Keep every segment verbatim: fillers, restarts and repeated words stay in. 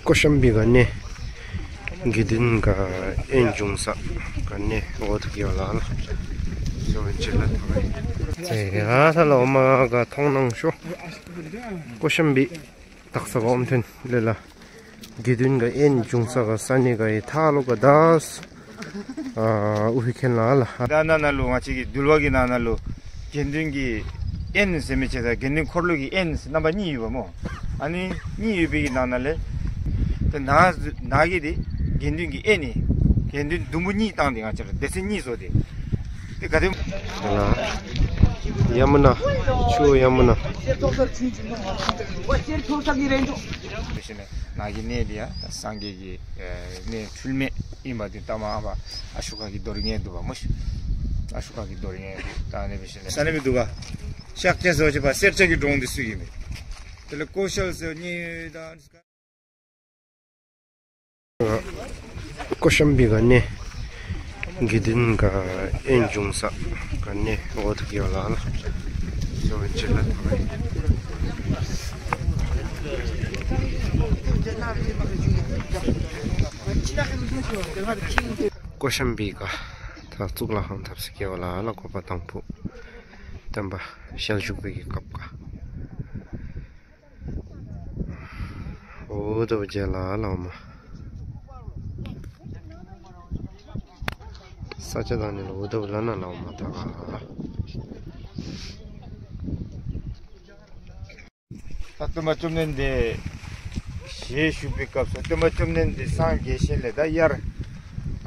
ཀོ་ཤམ་བི་ག་ནི་དགེ་འདུན་ག་དབྱེན་བྱུང་ས་ག་ནི་འོ་ཐུག་ཡོད་ལ་ལ། ཟེར་བ་ཅིག་ལ་ཐག་ཨིན། ཨེ་ཨ་ཐ་ལོ་མ་ག་མཐོང་སྣང་ཤོ། ཀོ་ཤམ་བི་དག་ས་ག་ཨོམ་ཐོན་ལེ་ལ། དགེ་འདུན་ག་དབྱེན་བྱུང་ས་ག་ས་གནས་ག་ཨི་ཐ་ལོ་ག་དཱས། ཨ་ཨུ་ཧི་ཁེན་ལ་ལ། ད་ནང་ན་ལུ་ང་བཅས་ཀྱི་འདུལ་བ་གི་ནང་ན་ལུ་དགེ་འདུན་གྱི་དབྱེན་ཟེར་མི་ཅིག་དང་དགེ་འདུན་འཁོར་ལོ་གི་དབྱེན་ཟེར་རྣམ་པ་གཉིས་ཡོདཔ་མོ། ཨ་ནི་གཉིས་ཡོད་པའི་གི་ནང་ན་ལས་ཏེ་ནཱ་ནཱ་གི་འདི་དགེ་འདུན་གྱི་དབྱེན་ནི་དགེ་འདུན་ཟླུམ་པོ་གཉིས་བཏང་སྟེ་ང་བཅས་ར་སྡེ་ཚན་གཉིས་བཟོ་སྟེ། ཏེ་ག་དེ་ཡ་མུ་ན་ཆུ་ཡ་མུ་ན། ནཱ་གི་གནས་འདི་ཡང་ད་སངས་རྒྱས་ཀྱི་ཨེ་གནས་འཁྲུལ་མེད་ཨིན་པ་འདི་ད་མ་ཨ་བ་ཨ་ཤོ་ཀ་གི་རྡོ་རིང་ངེ་འདུག་པ་མོ་ཤིག། ཨ་ཤོ་ཀ་གི་རྡོ་རིང་ངེ་འདུག། ད་ཨ་ནི་འབད་ཞིནམ་ལས་ས་གནས་མི་འདུག་ག་ཤཱཀྱ་ཟེར་བ་ཅིན་པ་སེར་སྐྱ་གི་གྲོང་འདི་ཚུ་ཨིན་མས། དེ་ལས་ཀོ་ཤལ་ཟེར་ནི་ད་ཀོ་ཤམ་བི་ག་ནི་དགེ་འདུན་ག་དབྱེན་བྱུང་ས་ག་ནི་འོ་ཐུག་ཡོད་ལ་ལ། ཟེར་བ་ཅིག་ལ་ཐག་ཨིན། ཀོ་ཤམ་བི་ག་ད་གཙུག་ལག་ཁང་ཐབས་སུ་བཀལ་བ་ལ་ལ་གོ་པ་དང་པོ་སྟོན་པ་ཞལ་བཞུགས་པའི་གི་སྐབས་ག་འོ་དོ་བ་ཇེ་ལ་ལ་འོ་མ། ས་ཆ་དང་ནི་ལ་འོ་དོ་བ་ལ་ན་ལ་འོ་མ་ད་ག་ད་སྟོན་པ་བཅོམ་ལྡན་འདས་ཞལ་བཞུགས་པའི་སྐབས་སུ་སྟོན་པ་བཅོམ་ལྡན་འདས་སངས་རྒྱས་ཞིནམ་ལས་ད་དབྱར་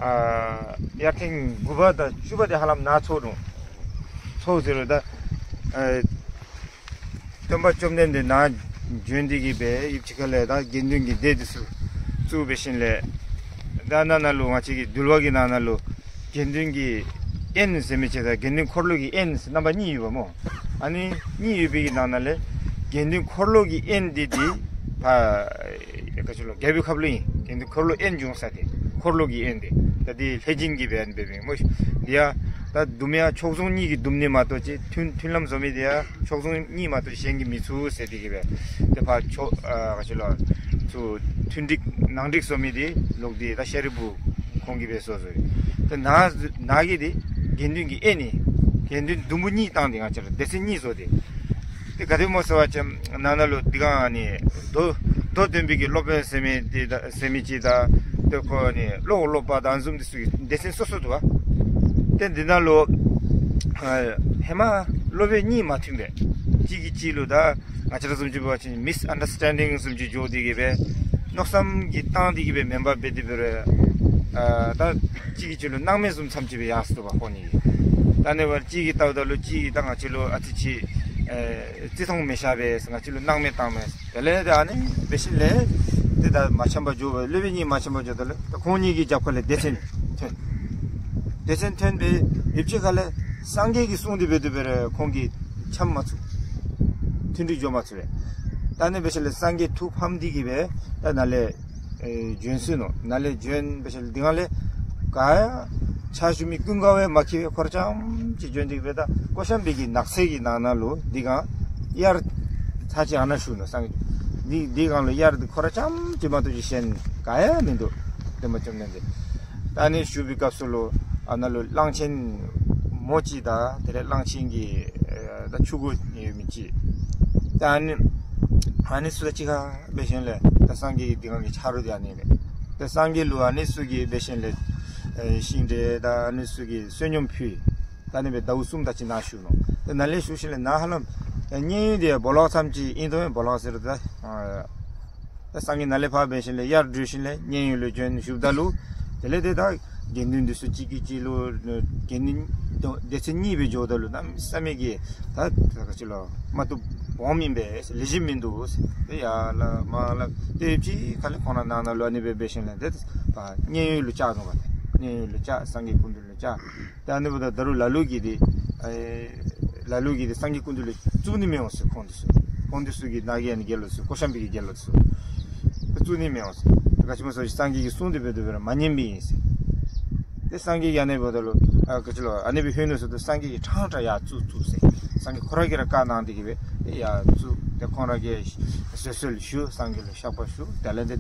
ཨ་དབྱར་ཐེངས་དགུ་པ་དང་བཅུ་པ་དེ་ཧ་ལམ་ནཱ་ཚོགས་ནུག། ཚོགས་ཟེར་རུང་ད་ཨ་སྟོན་པ་བཅོམ་ལྡན་འདས་ནཱ་བྱོན་ཏེ་གི་སྦེ་ཡུདཔ་ཅིག་ཁ་ལས་ད་དགེ་འདུན་གྱི་སྡེ་འདི་ཚུ་བཙུགས་འབད་ཞིནམ་ལས་ད་ནང་ན་ལུ་ང་བཅས་ཀྱི་འདུལ་བ་གི་ནང་ན་ལུ་དགེ་འདུན་གྱི་དབྱེན་ཟེར་མི་ཅིག་དང་དགེ་འདུན་འཁོར་ལོ་གི་དབྱེན་ཟེར་རྣམ་པ་གཉིས་ཡོདཔ་མོ། ཨ་ནི་གཉིས་ཡོད་པའི་གི་ནང་ན་ལས་དགེ་འདུན་འཁོར་ལོ་གི་དབྱེན་འདི་འདི་ད་ག་ཅི་ལོ་རྒྱལ་པོའི་ཁབ་ལུ་ཨིན། དགེ་འདུན་འཁོར་ལོ་དབྱེན་བྱུང་ས་དེ་འཁོར་ལོ་གི་དབྱེན་དེ་ད་འདི་ལྷས་སྦྱིན་གྱིས་འབད་ཨ་ནི་འབད་བའི་མོ་ཤིག། འདི་ཡང་ད་འདུམ་ཡང་ཕྱོགས་མཚུངས་གཉིས་ཀྱིས་འདུམ་ནི་མ་གཏོགས་ཅིག་མཐུན་མཐུན་ལམ་བཟོ་མི་འདི་ཡང་ཕྱོགས་མཚུངས་གཉིས་མ་གཏོགས་གཞན་གྱིས་མི་ཚུགས་ཟེར་ཏེ་གི་སྦེ་ཏེ་ཕར་ཕྱོགས་ཨ་ག་ཅི་ལོ་ཚུ་མཐུན་འགྲིག་ནང་འགྲིག་བཟོ་མི་འདི་ལོག་འདི་ད་ཤཱ་རིའི་བུ་ཁོང་གིས་འབད་སོ་སོ་ཡི། ཏེ་ནཱ་ནཱ་གི་འདི་དགེ་འདུན་གྱི་དབྱེན་ནི་དགེ་འདུན་ཟླུམ་པོ་གཉིས་བཏང་སྟེ་ང་བཅས་ར་སྡེ་ཚན་གཉིས་བཟོ་སྟེ། ཏེ་ག་དེ་སྨོ་ཟེར་བ་ཅིན་ནང་ན་ལུ་འདི་ག་ནི་མདོ་མདོ་སྟོན་པའི་གི་སློབ་དཔོན་ཟེར་མི་འདི་ད་ཟེར་མི་ཅིག་དང་ཏེ་ཁོ་ནི་བློ་གོ་སློབ་དཔོན་དང་བཟུམ་འདི་ཚུ་གི་སྡེ་ཚན་སོ་སོ་འདུག་པ། ཏེ་འདི་ནང་ལུ་ཨ་ཧེ་མ་སློབ་དཔོན་གཉིས་མ་མཐུན་པས། གཅིག་གིས་གཅིག་ལུ་ད་ང་བཅས་ར་བཟུམ་ཅིག་འབད་བ་ཅིན་མིསི་ཨན་ཌར་སི་ཊེན་ཌིང་བཟུམ་ཅིག་འགྱོ་སྟེ་གི་སྦེ་མནོ་བསམ་གྱི་བཏང་སྟེ་གི་སྦེ་མེན་པར་འབད་དེ་འབད་རུང་ཨ་ད་གཅིག་གིས་གཅིག་ལུ་སྣང་མེད་བཟུམ་ཙམ་ཅིག་སྦེ་ཡར་སོ་འདུག་པ་ཁོང་གཉིས་ཀྱིས། ད་ཨ་ནི་འབདཝ་ད་གཅིག་གིས་བལྟཝ་ད་ལུ་གཅིག་གིས་ད་ང་བཅས་ལུ་ཨ་ཙི་ཅིག་ཨེ་བརྩི་མཐོང་མེད་ཤ་བས། ང་བཅས་ལུ་སྣང་མེད་བཏང་མས། དེ་ལས་ད་ཨ་ནི་འབད་ཞིནམ་ལས་ཏེ་ད་མ་འཆམ་པར་འགྱོ་བས། སློབ་དཔོན་གཉིས་མ་འཆམ་པར་འགྱོཝ་ད་ལུ་ད་ཁོང་གཉིས་ཀྱི་རྒྱབ་ཁ་ལས་སྡེ་ཚན་ཐོན། སྡེ་ཚན་ཐོན་སྦེ་ཡུདཔ་ཅིག་ཁ་ལས་སངས་རྒྱས་ཀྱིས་གསུངས་ཏེ་འབད་དེ་འབད་རུང་ཁོང་གིས་འཆམ་མ་ཚུགས། མཐུན་འགྲིག་འགྱོ་མ་ཚུགས་པས། ད་ཨ་ནི་འབད་ཞིནམ་ལས་སངས་རྒྱས་ཐུགས་ཕམ་སྟེ་གི་སྦེ་ད་ནཱ་ལས་ཨེ་བྱོན་སོ་ནུག། ནཱ་ལས་བྱོན་འབད་ཞིནམ་ལས་འདི་ག་ལས་ག་ཕྱག་ཞུ་མི་ཀུན་དགའ་བོ་མ་འཁྱིད་པར་ཁོ་ར་རྐྱངམ་ཅིག་བྱོན་ཏེ་གི་སྦེ་ད་ཀོ་ཤམ་བི་གི་ནགས་ཚལ་གྱི་ནང་ན་ལུ་འདི་ག་དབྱར་ཚར་གཅིག་ཨ་ནཱ་བཞུགས་ནུག། སངས་རྒྱས་འདི་འདི་ག་ལུ་དབྱར་འདི་ཁོ་ར་རྐྱངམ་ཅིག་མ་གཏོགས་ཅིག་གཞན་ག་ཡང་མིན་འདུག། སྟོན་པ་བཅོམ་ལྡན་འདས། ད་ཨ་ནི་བཞུགས་པའི་སྐབས་སུ་ལུ་ཨ་ནཱ་ལུ་གླང་ཆེན་མོ་ཅིག་དང་དེ་ལས་གླང་ཆེན་གྱི་ཨེ་ད་ཕྲུ་གུ་ཡོད་མི་ཅིག། ད་ཨ་ནི་ཨ་ནི་ཚུ་དང་གཅིག་ཁར་འབད་ཞིནམ་ལས་ད་སངས་རྒྱས་ཀྱི་འདི་ག་གི་ཆ་རོགས་འདི་ཨ་ནི་མས། ད་སངས་རྒྱས་ལུ་ཨ་ནི་ཚུ་གིས་འབད་ཞིནམ་ལས་ཨེ་ཤིང་འབྲས་དང་ཨ་ནི་ཚུ་གི་བསོད་སྙོམས་ཕུལ། ད་ཨ་ནི་སྦེ་ཟླཝ་གསུམ་དེ་ཅིག་ནཱ་བཞུགས་ནུག། ད་ནཱ་ལས་བཞུགས་ཞིནམ་ལས་ནཱ་ཧ་ལམ་ཨེ་མཉན་ཡོད་འདི་སྦོ་ལོགས་ཙམ་ཅིག་ཨིན་དོ། སྦོ་ལོགས་ཟེར་ད་ཨ་ད་སངས་རྒྱས་ནཱ་ལས་ཕར་འབད་ཞིནམ་ལས་དབྱར་བགྲོད་ཞིནམ་ལས་མཉན་ཡོད་ལུ་བྱོན་བཞུགསཔ་ད་ལུ་དེ་ལས་ཏེ་ད་དགེ་འདུན་འདི་ཚུ་གཅིག་གིས་གཅིག་ལུ་དགེ་འདུན་སྡེ་ཚན་གཉིས་སྦེ་འགྱོཝ་ད་ལུ་གནམ་མེད་ས་མེད་ཀྱི་ད་ད་ག་ཅི་ལོ་མ་བཏུབ་སྦོམ་ཨིན་པས། ལེགས་ཤོམ་མིན་འདུག་ཟེར། ཏེ་ཡར་ལ་མར་ལ་ཏེ་ཡུདཔ་ཅིག་ཁ་ལས་ཁོང་ར་ནང་ན་ལུ་ཨ་ནི་སྦེ་འབད་ཞིནམ་ལས་ཏེ་ཕར་མཉན་ཡོད་ལུ་བཅར་ནུག་པ། མཉན་ཡོད་ལུ་བཅར། སངས་རྒྱས་སྐུ་མདུན་ལུ་བཅར། ད་ཨ་ནི་འབདཝ་ད་ད་རུང་ལ་ལུ་གིས་འདི་ཨེ་ལ་ལུ་གིས་འདི་སངས་རྒྱས་སྐུ་མདུན་ལུ་བཙུགས་ནི་མི་འོང་ཟེར། ཁོང་འདི་ཚུ་ཁོང་འདི་ཚུ་གིས་ནཱ་གི་ཨ་ནི་དགེ་སློང་ཚུ་ཀོ་ཤམ་བི་གི་དགེ་སློང་ཚུ་བཙུགས་ནི་མི་འོང་ཟེར། ག་ཅི་སྨོ་ཟེར་བ་ཅིན་སངས་རྒྱས་ཀྱིས་གསུངས་ཏེ་འབད་དེ་འབད་རུང་མ་ཉན་མི་ཨིན་ཟེར། ཏེ་སངས་རྒྱས་ཀྱིས་ཨ་ནི་འབདཝ་ད་ལུ་ཨ་ག་ཅི་ལོ་ཨ་ནི་སྦེ་ལྷོད་ནུག་ཟེརཝ་ད་སངས་རྒྱས་ཀྱིས་ཕྲང་ཕྲང་ཡར་བཙུགས་བཙུགས་ཟེར། སངས་རྒྱས་ཁོ་ར་གིས་ར་བཀའ་གནང་སྟེ་གི་སྦེ་ ཏེ་ཡར་བཙུགས་ཏེ་ཁོང་ར་གིས་བཟོད་གསོལ་ཞུ། སངས་རྒྱས་ལུ་བཤགས་པ་ཞུ། དེ་ལས་ཏེ་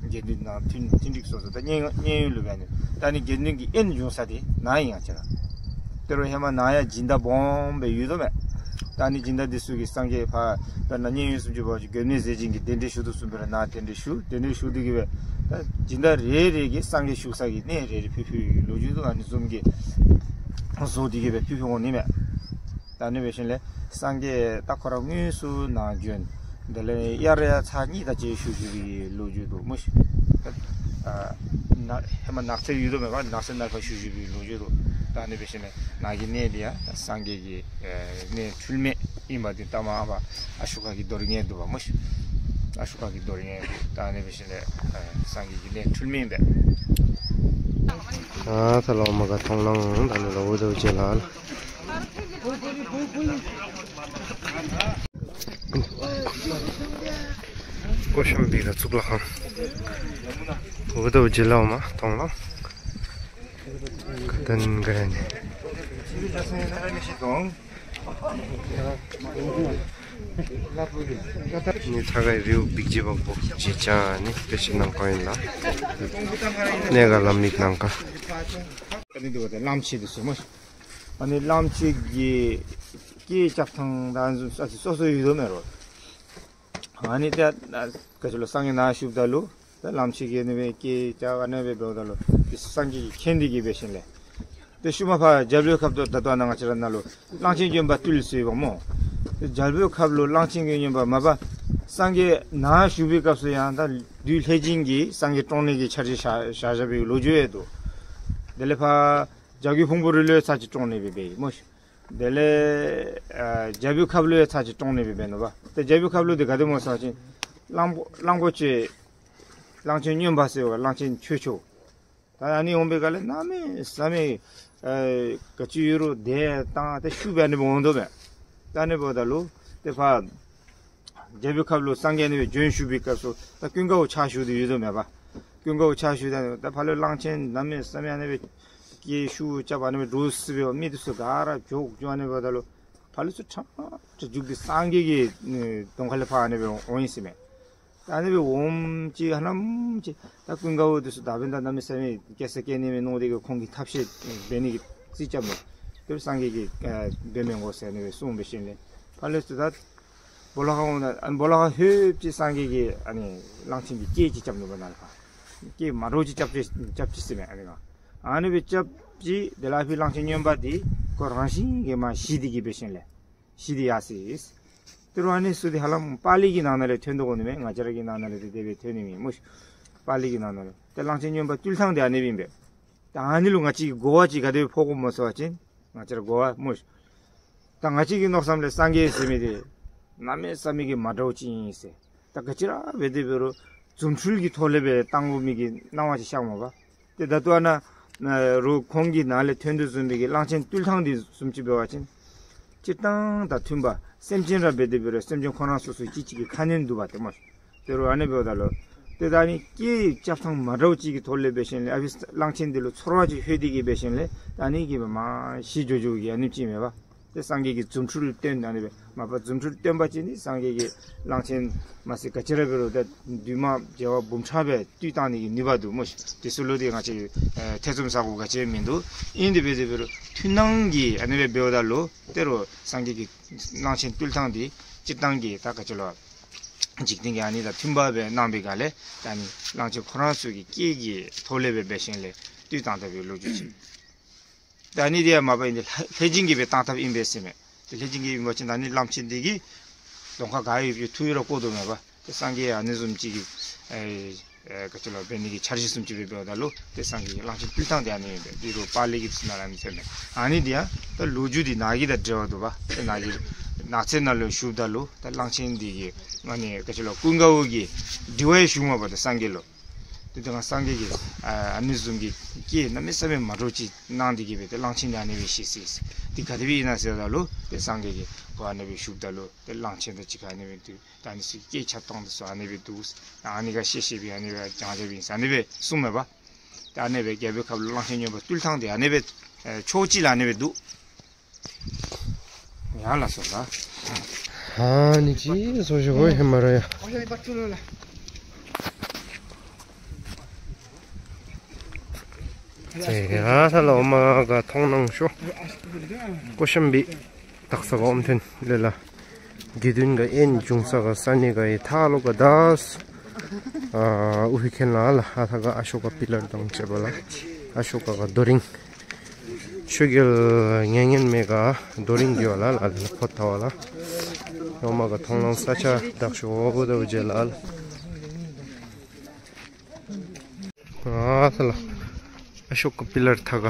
དགེ་འདུན་ནང་མཐུན་མཐུན་འགྲིག་སོ་སོ་ད་མཉན་མཉན་ཡོད་ལུ་འབད་ནི། ད་ཨ་ནི་དགེ་འདུན་གྱི་དབོན་བྱུང་ས་འདི་ནཱ་ཨིན་ཡ་ཁྱེད་ར། དེ་རུང་ཧེ་མ་ནཱ་ཡང་སྦྱིན་བདག་སྦོམ་སྦེ་ཡོད་དོ་མས། ད་ཨ་ནི་སྦྱིན་བདག་འདི་ཚུ་གིས་སངས་རྒྱས་ཕར་དཔེར་ན་མཉན་ཡོད་བཟུམ་ཅིག་འབད་བ་ཅིན་མགོན་མེད་ཟས་སྦྱིན་གྱིས་གདན་འདྲེན་ཞུ་དོ་བཟུམ་སྦེ་ར་ནཱ་གདན་འདྲེན་ཞུ། གདན་འདྲེན་ཞུ་སྟེ་གི་སྦེ་ད་སྦྱིན་བདག་རེ་རེ་གིས་སངས་རྒྱས་བཞུགས་ས་གི་གནས་རེ་རེ་ཕུལ་ཕུལ་ལོ་རྒྱུས་འདུག། ཨ་ནི་བཟུམ་གྱི་བཟོ་སྟེ་གི་སྦེ་ཕུལ་ཕུལ་འོང་ནི་མས། ད་ཨ་ནི་འབད་ཞིནམ་ལས་སངས་རྒྱས་ད་ཁོ་ར་དངོས་སུ་ནཱ་བྱོན། དེ་ལས་དབྱར་ཡར་ཚར་གཉིས་དེ་ཅིག་བཞུགས་བཞུགས་པའི་ལོ་རྒྱུས་འདུག་སྨོ་ཤིག། ཨ་ནཱ་ཧེ་མ་ནགས་ཚལ་ཡོད་དོ་མས་པ། ནགས་ཚལ་ནང་ཕར་བཞུགས་བཞུགས་པའི་ལོ་རྒྱུས་འདུག། ད་ཨ་ནི་འབད་ཞིནམ་ལས་ནཱ་གི་གནས་འདི་ཡང་ད་སངས་རྒྱས་ཀྱི་ཨེ་གནས་འཁྲུལ་མེད་ཨིན་པ་འདི་ད་མར་ཨ་ཕར་ཨ་ཤོ་ཀ་གི་རྡོ་རིང་ཡང་འདུག་པ་སྨོ་ཤིག། ཨ་ཤོ་ཀ་གི་རྡོ་རིང་ཡང་འདུག། ད་ཨ་ནི་འབད་ཞིནམ་ལས་ཨེ་སངས་རྒྱས་ཀྱི་གནས་འཁྲུལ་མེད་ཨིན་པས། ཨ་ད་ལོག་མར་ག་མཐོང་ལང་། ད་ནི་ལོག་འུ་དོ་ཅིག་ལགས། ཀོ་ཤམ་བི་ག་ཚུགས་ལ་ཧང་། འུ་དོ་ཅིག་ལགས་མར་མཐོང་ལང་། ཀ་དན་ག་ར་ནི། ནི་ཚ་གའི་རིའུ་བིག་ཇི་བ་བོ་ཇི་ཅ་ནི་ཏེ་ཤི་ནང་ཁོ་ཨིན་ལགས། ནེ་ག་ལམ་མིག་ནང་ཀ། ཨ་ནི་འདི་བ་ཏེ་གླང་ཆེན་འདི་ཚུ་སྨོ་ཤིག། ཨ་ནི་གླང་ཆེན་གྱི་སྐད་རྐྱབ་ཐངས་ད་ཨ་ནི་བཟུམ་ཨ་ཙི་སོ་སོ་ཡོད་དོ་མས་རོ། ཨ་ནི་ཏེ་ཨ་ག་ཅི་ལོ་སངས་རྒྱས་ནཱ་བཞུགསཔ་ད་ལུ་ད་གླང་ཆེན་གྱིས་ཨ་ནི་སྦེ་སྐད་རྐྱབ་ཨ་ནི་སྦེ་འབདཝ་ད་ལུ་ཏེ་སངས་རྒྱས་ཀྱིས་མཁྱེན་ཏེ་གི་འབད་ཞིནམ་ལས་ཏེ་ཤུལ་མ་ཕར་རྒྱལ་པོའི་ཁབ་ཏུ་ད་ལྟོ་ནཱ་ང་བཅས་ར་ནཱ་ལུ་གླང་ཆེན་སྨྱོན་པ་བཏུལ་ཟེར་བ་སྨོ། ཏེ་རྒྱལ་པོའི་ཁབ་ལུ་གླང་ཆེན་གྱི་སྨྱོན་པ་མ་པ་སངས་རྒྱས་ནཱ་བཞུགས་པའི་སྐབས་སུ་ཡང་ད་བདུད་ལྷས་སྦྱིན་གྱིས་སངས་རྒྱས་བཀྲོངས་ནི་གི་འཆར་གཞི་བཞག་བཞག་བཞག་པའི་ལོ་རྒྱུས་ཡང་འདུག། དེ་ལས་ཕར་བྱ་རྒོད་ཕུང་པོའི་རི་ལུ་ཡང་ཚར་ཅིག་བཀྲོངས་ནི་སྦེ་འབད་ཡི་སྨོ་ཤིག། དེ་ལས་ཨ་རྒྱལ་པོའི་ཁབ་ལུ་ཡང་ཚར་ཅིག་བཀྲོངས་ནི་སྦེ་འབད་ནུག་པ། ཏེ་རྒྱལ་པོའི་ཁབ་ལུ་འདི་ག་དེ་སྨོ་ཟེར་བ་ཅིན་གླང་པོ་གླང་པོ་ཆེ་གླང་ཆེན་སྨྱོན་པ་ཟེར་བ་གླང་ཆེན་ཆོས་སྐྱོང་། ད་ཨ་ནི་འོང་པའི་སྒང་ལས་གནམ་མེད་ས་མེད་ཨེ་ག་ཅི་ཡོད་རུང་དེ་བཏང་སྟེ་ཤུགས་སྦེ་ཨ་ནི་སྦེ་འོང་དོ་མས། ད་ཨ་ནི་འབདཝ་ད་ལུ་ཏེ་ཕར་རྒྱལ་པོའི་ཁབ་ལུ་སངས་རྒྱས་ཨ་ནི་སྦེ་བྱོན་བཞུགས་པའི་སྐབས་སུ་ད་ཀུན་དགའ་བོ་ཕྱག་ཞུ་སྟེ་ཡོད་དོ་མས་པ། ཀུན་དགའ་བོ་ཕྱག་ཞུ་སྟེ་ད་ཕར་ལུ་གླང་ཆེན་གནམ་མེད་ས་མེད་ཨ་ནི་སྦེ་སྐད་ཤུགས་རྐྱབ་ཨ་ནི་སྦེ་འདྲོག་སི་སྦེ་མི་འདི་ཚུ་ག་ར་བྱོག་བྱོག་ཨ་ནི་འབདཝ་ད་ལུ་ཕར་ལུ་ཚུར་ཁྲ་ཁྲ་རྒྱུག་སྟེ་སངས་རྒྱས་ཀྱི་ཨེ་གདོང་ཁ་ལས་ཕར་ཨ་ནི་སྦེ་འོང་ཡི་ཟེར་མས། ད་ཨ་ནི་སྦེ་འོངམ་ཅིག་ཧ་ལམ་ཅིག་ད་ཀུན་དགའ་བོ་འདི་ཚུ་ད་འབདན་ད་གནམ་མེད་ས་མེད་སྐྱེ་ས་སྐྱེ་ནི་མས་མནོ་སྟེ་གི་ཁོང་གིས་ཐབས་ཤེས་འབད་ནི་གི་རྩིས་རྐྱབ་ནུག། དེ་སངས་རྒྱས་ཀྱིས་ཨེ་འབད་མི་དགོ་ཟེར་ཨ་ནི་སྦེ་གསུངས་འབད་ཞིནམ་ལས་ཕར་ལས་ཚུར་ད་སྦོ་ལོགས་ཁར་འོང་ད་ཨ་ནི་སྦོ་ལོགས་ཁར་ལྷོདཔ་ཅིག་སངས་རྒྱས་ཀྱིས་ཨ་ནི་གླང་ཆེན་གྱི་སྐད་ཅིག་རྐྱབ་ནུག་པ། ནཱ་ལས་ཕར་སྐད་མ་འདྲཝ་ཅིག་རྐྱབ་ཅི་རྐྱབ་ཅི་ཟེར་མས། ཨ་ནི་ཨ་ནི་སྦེ་རྐྱབ་ཅི་དེ་ལས་ཕར་གླང་ཆེན་སྨྱོན་པ་འདི་ཁོ་རང་བཞིན་གྱིས་མར་ཞི་སྟེ་གི་འབད་ཞིནམ་ལས་ཞི་སྟེ་ཡར་སོ་ཡི། དེ་རུང་ཨ་ནི་ཚུ་འདི་ཧ་ལམ་པཱ་ལི་གི་ནང་ན་ལས་ཐོན་དོ་འོང་ནི་མས། ང་བཅས་ར་གི་ནང་ན་ལས་འདི་དེ་སྦེ་ཐོན་ནི་མེད་སྨོ་ཤིག། པཱ་ལི་གི་ནང་ན་ལས་ཏེ་གླང་ཆེན་སྨྱོན་པ་བཏུལ་ཐངས་འདི་ཨ་ནི་སྦེ་ཨིན་པས། ད་ཨ་ནི་ལུ་ང་བཅས་ཀྱིས་གོ་བ་ཅིག་ག་དེ་སྦེ་ཕོག་དགོཔ་སྨོ་ཟེར་བ་ཅིན་ང་བཅས་ར་གོ་བ་སྨོ་ཤིག། ད་ང་བཅས་ཀྱི་མནོ་བསམ་ལས་སངས་རྒྱས་ཟེར་མི་འདི་གནམ་མེད་ས་མེད་ཀྱི་མ་འདྲཝ་ཅིག་ཨིན་ཟེར། ད་ག་ཅི་ར་འབད་དེ་འབད་རུང་རྫུ་འཕྲུལ་གྱི་ཐོག་ལས་སྦེ་བཏང་དགོ་མི་གི་སྣང་བ་ཅིག་ཤར་འོང་པ། ཏེ་ད་ལྟོ་ཨ་ནཱ་ཨ་རུང་ཁོང་གི་ནང་ལས་ཐོན་དོ་བཟུམ་སྦེ་གི་གླང་ཆེན་བཏུལ་ཐངས་འདི་བཟུམ་ཅིག་འབད་བ་ཅིན་སྤྱིར་བཏང་དང་མཐུན་པ་སེམས་ཅན་ར་འབད་དེ་འབད་རུང་སེམས་ཅན་ཁོང་ར་སོ་སོ་གཅིག་གཅིག་གི་ཁ་གནོན་འདུག་པ་ཏེ་སྨོ། དེ་རུང་ཨ་ནི་འབདཝ་ད་ལུ་ཏེ་ད་ཨ་ནི་སྐད་རྐྱབ་ཐངས་མ་འདྲཝ་ཅིག་གི་ཐོག་ལས་འབད་ཞིནམ་ལས་ཨ་ཕི་གླང་ཆེན་འདི་ལུ་ཚོར་བ་ཅིག་ལྷོད་དེ་གི་འབད་ཞིནམ་ལས་ད་ཨ་ནི་གིས་སྦེ་མར་ཞི་འགྱོ་འགྱོ་གི་ཨ་ནེམ་ཅིག་མས་པ། ཏེ་སངས་རྒྱས་ཀྱིས་རྫུ་འཕྲུལ་སྟོན་ཨ་ནི་སྦེ་མ་པ་རྫུ་འཕྲུལ་སྟོན་པ་ཅིན་ནི་སངས་རྒྱས་ཀྱིས་གླང་ཆེན་མ་ཚད་ག་ཅི་ར་འབད་རུང་ད་བདུད་དམག་བྱེ་བ་འབུམ་ཕྲག་སྦེ་བཏུལ་བཏང་ནི་གི་ནུས་པ་འདུག་སྨོ་ཤིག། དེ་ཚུ་ལུ་འདི་ང་བཅས་ཨེ་ཐེ་ཚོམ་ཟ་དགོཔ་ག་ཅི་ཡང་མིན་འདུག། ཨིན་དེ་འབད་དེ་འབད་རུང་མཐུན་སྣང་གིས་ཨ་ནི་སྦེ་འབདཝ་ད་ལུ་དེ་རུང་སངས་རྒྱས་ཀྱིས་གླང་ཆེན་བཏུལ་ཐངས་འདི་སྤྱིར་བཏང་གི་ད་ག་ཅི་ལོ་འཇིག་རྟེན་གྱི་ཨ་ནི་དང་མཐུན་པ་སྦེ་གནང་བའི་སྒང་ལས་ད་ཨ་ནི་གླང་ཆེན་ཁོ་ར་ཚུ་གི་སྐད་ཀྱི་ཐོག་ལས་སྦེ་འབད་ཞིནམ་ལས་བཏུལ་བཏང་ད་པའི་ལོ་རྒྱུས་ཅིག། ད་ཨ་ནི་འདི་ཡང་མ་པ་ཨིན་ཏེ་ལྷས་སྦྱིན་གྱིས་སྦེ་བཏང་ཐབས་ཨིན་པས་ཟེར་མས། ཏེ་ལྷས་སྦྱིན་གྱིས་ཨིན་པ་ཅིན་ད་ཨ་ནི་གླང་ཆེན་འདི་གིས་གདོང་ཁར་ག་ཡོད་པའི་ཐུགས་ཡོད་ར་བཀོད་དོ་མས་པ། ཏེ་སངས་རྒྱས་ཨ་ནི་བཟུམ་ཅིག་གིས་ཨེ་ཨེ་ག་ཅི་ལོ་འབད་ནི་གི་འཆར་གཞི་བཟུམ་ཅིག་སྦེ་འབདཝ་ད་ལུ་ཏེ་སངས་རྒྱས་ཀྱིས་གླང་ཆེན་བཏུལ་ཐངས་འདི་ཨ་ནི་ཨིན་པས། འདི་རུང་པཱ་ལི་གི་ཚུ་ནང་ལས་ཨ་ནི་ཟེར་མས། ཨ་ནི་འདི་ཡང་ད་ལོ་རྒྱུས་འདི་ནཱ་གི་དང་འབྲེལ་བ་འདུག་པ། ཏེ་ནཱ་གི་ནགས་ཚལ་ནང་ལུ་བཞུགསཔ་ད་ལུ་ད་གླང་ཆེན་འདི་གིས་ཨ་ནི་ག་ཅི་ལོ་ཀུན་དགའ་བོ་གིས་དྲི་བ་ཡང་ཞུ་མས་པ་ཏེ་སངས་རྒྱས་ལུ། ཏེ་ད་ང་སངས་རྒྱས་ཀྱིས་ཨ་ཨ་ནི་བཟུམ་གྱི་སྐད་གནམ་མེད་ས་མེད་མ་འདྲཝ་ཅིག་གནང་སྟེ་གི་སྦེ་ཏེ་གླང་ཆེན་འདི་ཨ་ནི་སྦེ་ཤི་ཤི་ཤི། འདི་ག་དེ་སྦེ་ཨིན་ན་ཟེརཝ་ད་ལུ་ཏེ་སངས་རྒྱས་ཀྱིས་ཁོ་ཨ་ནི་སྦེ་ཞུཝ་ད་ལུ་ཏེ་གླང་ཆེན་དང་གཅིག་ཁར་ཨ་ནི་སྦེ་འདུག། ད་ཨ་ནི་ཚུ་སྐད་རྐྱབ་ཐངས་འདི་ཚུ་ཨ་ནི་སྦེ་འདུག། ཨ་ནི་ག་ཤེས་ཤེས་སྦེ་ཨ་ནི་སྦེ་སྦྱང་བྱས་པའི་ཨ་ནི་སྦེ་གསུངས་མས་པ། ད་ཨ་ནི་སྦེ་རྒྱལ་པོའི་ཁབ་ལུ་གླང་ཆེན་སྨྱོན་པ་བཏུལ་ཐངས་འདི་ཨ་ནི་སྦེ་ཨེ་ཕྱོགས་གཅིག་ལུ་ཨ་ནི་སྦེ་འདུག། ཡ་ལགས་སོ་ལགས། ཨ་ནི་ཅིག་བཟོ་ཞིག་གོ་ཧེ་མ་ར་ཡ། ཚེ་ཡ་ཐ་ལ་འོ་མ་ག་མཐོང་སྣང་ཤོ། ཀོ་ཤམ་བི་དག་ས་ག་ཨོམ་ཐེན་ལེ་ལ། དགེ་འདུན་ག་ཨེན་འབྱུང་ས་ག་ས་གནས་ག་ཡི་ཐ་ལོ་ག་དཱས། ཨ་ཨུ་ཧི་ཁེན་ལ་ལ་ཨ་ཐ་ག་ཨ་ཤོ་ཀ་པི་ལར་དང་བཅས་པ་ལ་ཨ་ཤོ་ཀ་ག་རྡོ་རིང་། ཆོས་རྒྱལ་ངན་ངན་མེ་ག་རྡོ་རིང་གི་བ་ལ་ལ་ལ་ཕོ་ཐ་བ་ལ། འོ་མ་ག་མཐོང་སྣང་ས་ཆ་དག་ཤོ་འོ་བུ་དོ་བུ་ཇེ་ལ་ལ། ཨ་ས་ལ་ཨ་ཤོ་ཀ་པི་ལར་ཐ་ག་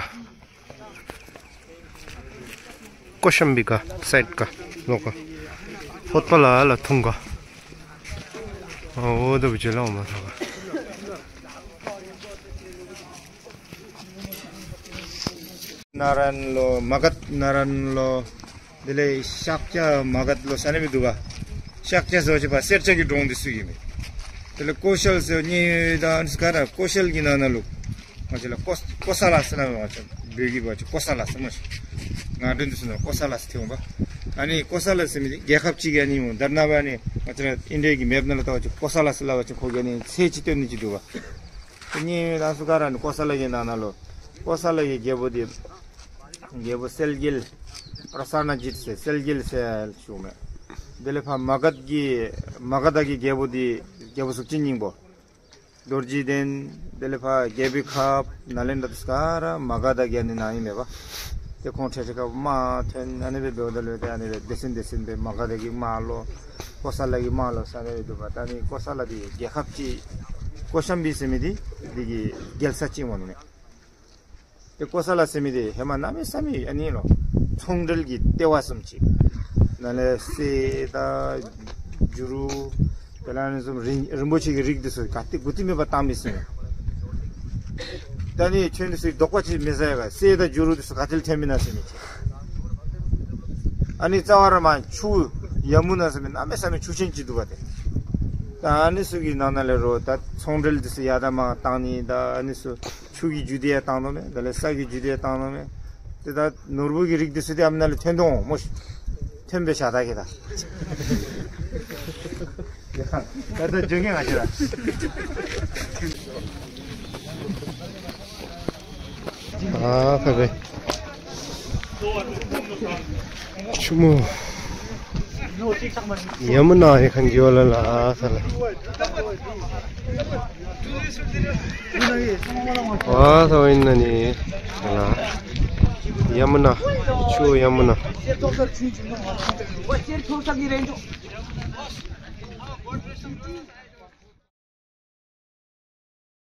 ཀོ་ཤམ་བི་ག་སའིཌ་ག་ལོ་ག་ཕོ་ཐ་ལ་ལ་ཐུང་ག་འོ་བུ་དོ་བུ་ཇེ་ལ་འོ་མ་ཐ་ག། ནཱ་ར་ཡན་ལོ་མ་ག་དྷ་ནཱ་ར་ཡན་ལོ། དེ་ལས་ཤཱཀྱ་མ་ག་དྷ་ལོ་ས་གནས་མི་འདུག་ག། ཤཱཀྱ་ཟེར་བ་ཅིན་ཕར་སེར་སྐྱ་གི་གྲོང་འདི་ཚུ་ཨིན་མས། དེ་ལས་ཀོ་ཤལ་ཟེར་ཉེ་ཡོད་ད་ཨ་ནི་ཚུ་ག་ར་ཀོ་ཤལ་གྱི་ནང་ན་ལུ་ང་བཅས་ལ་ཀོ་ཀོ་ས་ལ་ཟེར་ན་ང་བཅས་བོད་ཀྱི་འབད་བ་ཅིན་ཀོ་ས་ལ་ཟེར་མས། ང་དྲན་འདི་ཚུ་ནང་ཀོ་ས་ལ་ཟེར་ཐོན་འོང་པ། ཨ་ནི་ཀོ་ས་ལ་ཟེར་མི་འདི་རྒྱལ་ཁབ་ཅིག་གི་ཨ་ནི་འོང་། ད་རེས་ནངས་པ་ཨ་ནི་ང་བཅས་ར་ཨིན་ཌི་ཡ་གི་མེཔ་ནང་ལུ་བལྟ་བ་ཅིན་ཀོ་ས་ལ་ཟེར་སླབ་པ་ཅིན་ཁོ་གིས་ཨ་ནི་ཚད་ཅིག་སྟོན་ནི་ཅིག་འདུག་པ། ཉེ་ཡོད་ད་ཨ་ནི་ཚུ་ག་ར་ཨ་ནི་ཀོ་ས་ལ་གི་ནང་ན་ལུ་ཀོ་ས་ལ་གི་རྒྱལ་པོ་འདི་རྒྱལ་པོ་གསལ་རྒྱལ་པྲ་སེ་ན་ཇིཏ་ཟེར་གསལ་རྒྱལ་ཟེར་ཞུཝ་མས། དེ་ལས་ཕར་མ་ག་དྷ་གི་མ་ག་དྷ་གི་རྒྱལ་པོ་འདི་རྒྱལ་པོ་གཟུགས་ཅན་སྙིང་པོ་རྡོ་རྗེ་གདན། དེ་ལས་ཕར་རྒྱལ་པོའི་ཁབ་ནཱ་ལེནྡྲ་དེ་ཚུ་ག་ར་མ་ག་དྷ་གི་ཨ་ནི་ནང་ཨིན་མས་པ། ཏེ་ཁོང་ཁྲེ་ཁྲེ་ཁ་དམག་ཐོན་ཨ་ནི་སྦེ་འབདཝ་ད་ལུ་ཏེ་ཨ་ནི་སྦེ་སྡེ་ཚན་སྡེ་ཚན་སྦེ་མ་ག་དྷ་གི་དམག་ལོག་ཀོ་ས་ལ་གི་དམག་ལོག་ཟེར་ཨ་ནི་སྦེ་འདུག་པ། ད་ཨ་ནི་ཀོ་ས་ལ་འདི་རྒྱལ་ཁབ་ཅིག་ཀོ་ཤམ་བི་ཟེར་མི་འདི་འདི་གི་རྒྱལ་ས་ཅིག་འོང་ནི་མས། ཏེ་ཀོ་ས་ལ་ཟེར་མི་འདི་ཧེ་མ་གནམ་མེད་ས་མེད་ཨ་ནི་ལོ་ཚོང་འབྲེལ་གྱི་ལྟེ་བ་བཟུམ་ཅིག། ནཱ་ལས་གསེར་དང་འབྲུ་རུ་དེ་ལས་ཨ་ནི་བཟུམ་རིན་རིན་པོ་ཆེ་གི་རིགས་འདི་ཚུ་ག་ཏེ་གུ་ཏེ་མེད་པར་བཏང་མི་ཟེར་མས། ད་ཨ་ནི་ཁྱོད་འདི་ཚུ་དོགས་པ་ཅིག་མི་ཟ་ཡ་ག། གསེར་དང་འབྲུ་རུ་འདི་ཚུ་ག་ཏེ་ལས་ཐོན་མི་ན་ཟེར་མི་ཅིག། ཨ་ནི་རྩ་བ་ར་མར་ཆུ་ཡ་མུ་ན་ཟེར་མི་གནམ་མེད་ས་མེད་ཆུ་ཆེན་ཅིག་འདུག་པ་ཏེ། ད་ཨ་ནི་ཚུ་གི་ནང་ན་ལས་རོགས་ད་ཚོང་འབྲེལ་འདི་ཚུ་ཡར་དང་མར་བཏང་ནི། ད་ཨ་ནི་ཚུ་ཆུ་གི་རྒྱུད་སྡེ་ཡར་བཏང་དོ་མས། དེ་ལས་ས་གི་རྒྱུད་སྡེ་ཡར་བཏང་དོ་མས། ཏེ་ད་ནོར་བུ་གི་རིགས་འདི་ཚུ་འདི་ཨ་ནི་ནང་ལས་ཐོན་དོ་འོང་སྨོ་ཤིག། ཐོན་པས་ཤ་ད་གི་ད། ད་ད་འགྱོ་གེ་ང་བཅས་ར། ཨ་ཁ་རེ། ཆུ་མོ་ཡ་མུ་ན་ཡི་ཁན་གི་ཝ་ལ་ལ་ཨ་ས་ལ། ཨ་ས་ཝ་ཨིན་ན་ནི་ལ་ཡ་མུ་ན། ཆུ་ཡ་མུ་ན།